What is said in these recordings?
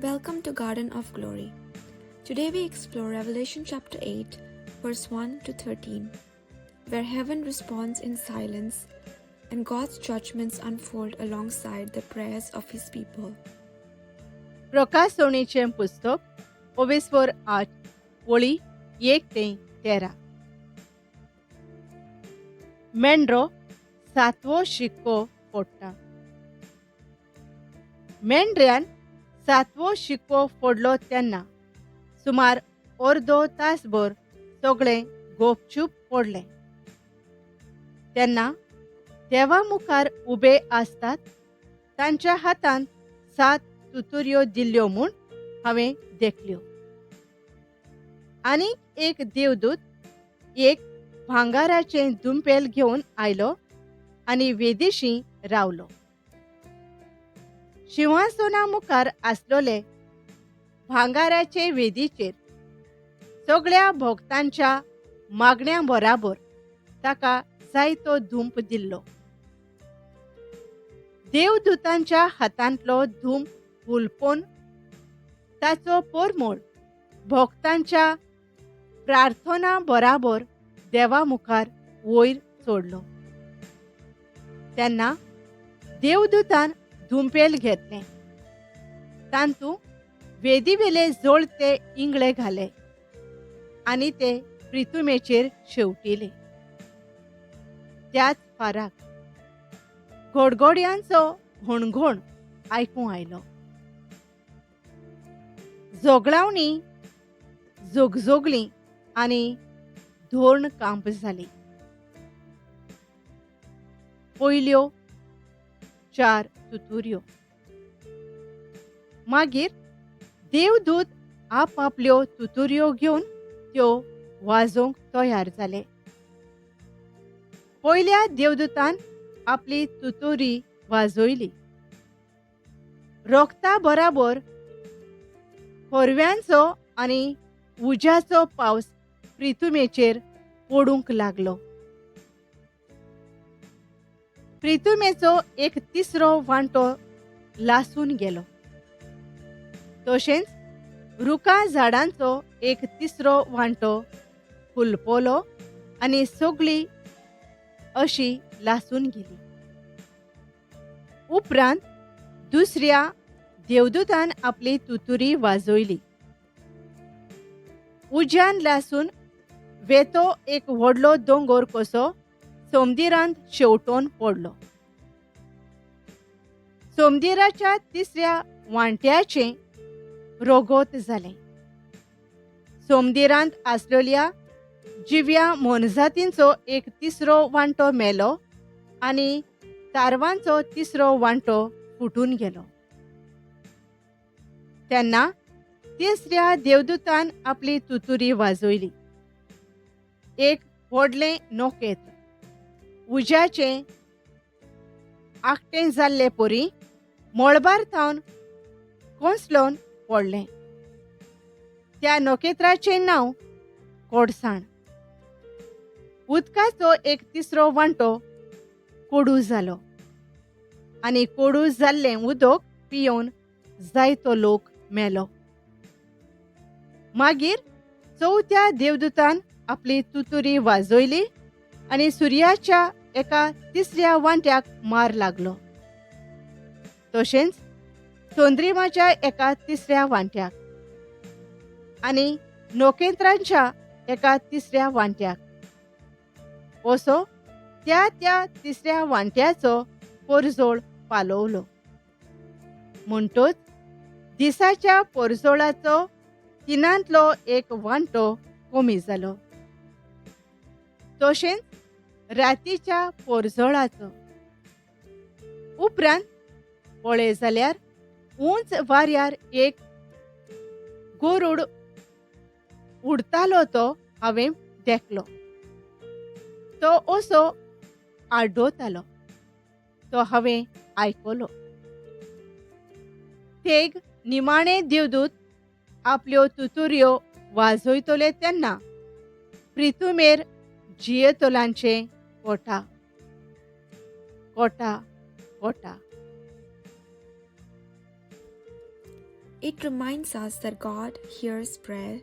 Welcome to Garden of Glory. Today we explore Revelation chapter 8, verse 1 to 13, where heaven responds in silence and God's judgments unfold alongside the prayers of His people. प्रकाशवणीचें पुस्तक ओवेस्वर 8 वळी 1 ते 13. मेंढरो सातवो शिक्को फोडटा. मेंढऱ्यान सातवो शिक्को फोडलो तेन्ना सुमार अर्दो तासभर सगळें गोपचूप पडलें. तेन्ना देवा मुखार उबे आसतात तांच्या हातांत 7 तुतुऱ्यो दिल्ल्यो म्हूण हांवें देखल्यो. आनीक एक देवदूत एक भांगाराचें दुंपेल घेवन आयलो आनी वेदीशी रावलो. शिंवासना मुखार आसलोले भांगाराचे वेदीचेर सगळ्या भक्तांच्या मागण्या बराबर ताका जायतो धूंप दिल्लो. देवदूतांच्या हातांतलो धूंप हुलपोवन ताचो परमळ भक्तांच्या प्रार्थना बराबर देवा मुखार वयर चडलो. तेन्ना देवदूतान धुंपेल घेतलें, तांतू वेदीवेले जळते इंगळे घाले आनी ते प्रितुमेचेर शेवटिले. त्याच फाराक गोडगोडयांचो घणघण आयकूंक आयलो. जोगलावणी जोगजोगली आनी धोरण कांप जाली. पयल्यो 4 तुतुऱ्यो. मागीर देवदूत आपापल्यो तुतुऱ्यो घेवन त्यो वाजोवंक तयार जाले. पयल्या देवदूतान आपली तुतुरी वाजयली. रोगता बराबर खोरव्यांचो आनी उज्याचो पावस प्रितुमेचेर पडूंक लागलो. प्रितुमेचो एक तिसरो वांटो लासून गेलो. तशेंच रुखां झाडांचो एक तिसरो वांटो हुलपलो आनी सगळी अशी लासून गेली. उपरांत दुसऱ्या देवदूतान आपली तुतुरी वाजयली. उज्यान लासून वेतो एक व्हडलो दोंगर कसो सोमदिरांत शेवटोन पडलो. सोमदिराच्या तिसऱ्या वांट्याचें रोगोत जालें. सोमदिरांत आसलेल्या जिव्या मोनजातींचो एक तिसरो वांटो मेलो आनी तारवांचो तिसरो वांटो फुटून गेलो. तेन्ना तिसऱ्या देवदूतान आपली तुतुरी वाजयली. एक व्हडलें नोकेत उज्याचें आकटें जाल्ले परी मळबार थावन कोंसलोन पडलें. त्या नखेत्राचें नांव कोडसाण. उदकाचो एक तिसरो वांटो कोडू जालो आनी कोडू जाल्लें उदक पियोवन जायतो लोक मेलो. मागीर चवथ्या देवदूतान आपली तुतुरी वाजयली आनी सुर्याच्या एका तिसऱ्या वांट्याक मार लागलो. तशेंच चंद्रिमाच्या एका तिसऱ्या वांट्याक आनी नखेत्रांच्या एका तिसऱ्या वांट्याक, असो त्या त्या तिसऱ्या वांट्याचो परजोळ पालवलो. म्हणटच दिसाच्या परजोळाचो तिनांतलो एक वांटो कमी जालो. तशेंच रातीच्या पोरजोळाचो. उपरांत पळय जाल्यार उंच वाऱ्यार एक गरुड उडतालो तो हांवें देखलो. तो असो आड्डोतालो तो हांवें आयकलो. तेग निमाणे देवदूत आपल्यो तुतुऱ्यो वाजयतले तेन्ना प्रितुमेर जियेतोलांचें कोटा कोटा कोटा. It reminds us that God hears prayer,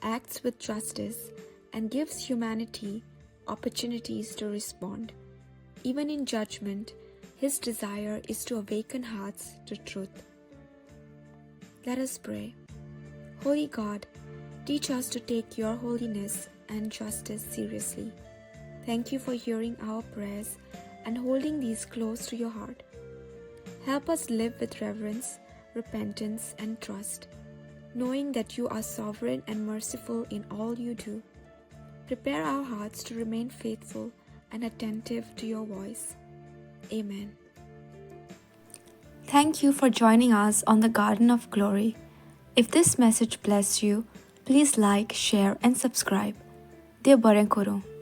acts with justice, and gives humanity opportunities to respond. Even in judgment, His desire is to awaken hearts to truth. Let us pray. Holy God, teach us to take your holiness and justice seriously. Thank you for hearing our prayers and holding these close to your heart. Help us live with reverence, repentance, and trust, knowing that you are sovereign and merciful in all you do. Prepare our hearts to remain faithful and attentive to your voice. Amen. Thank you for joining us on the Garden of Glory. If this message blessed you, please like, share, and subscribe. देव बरें करूं.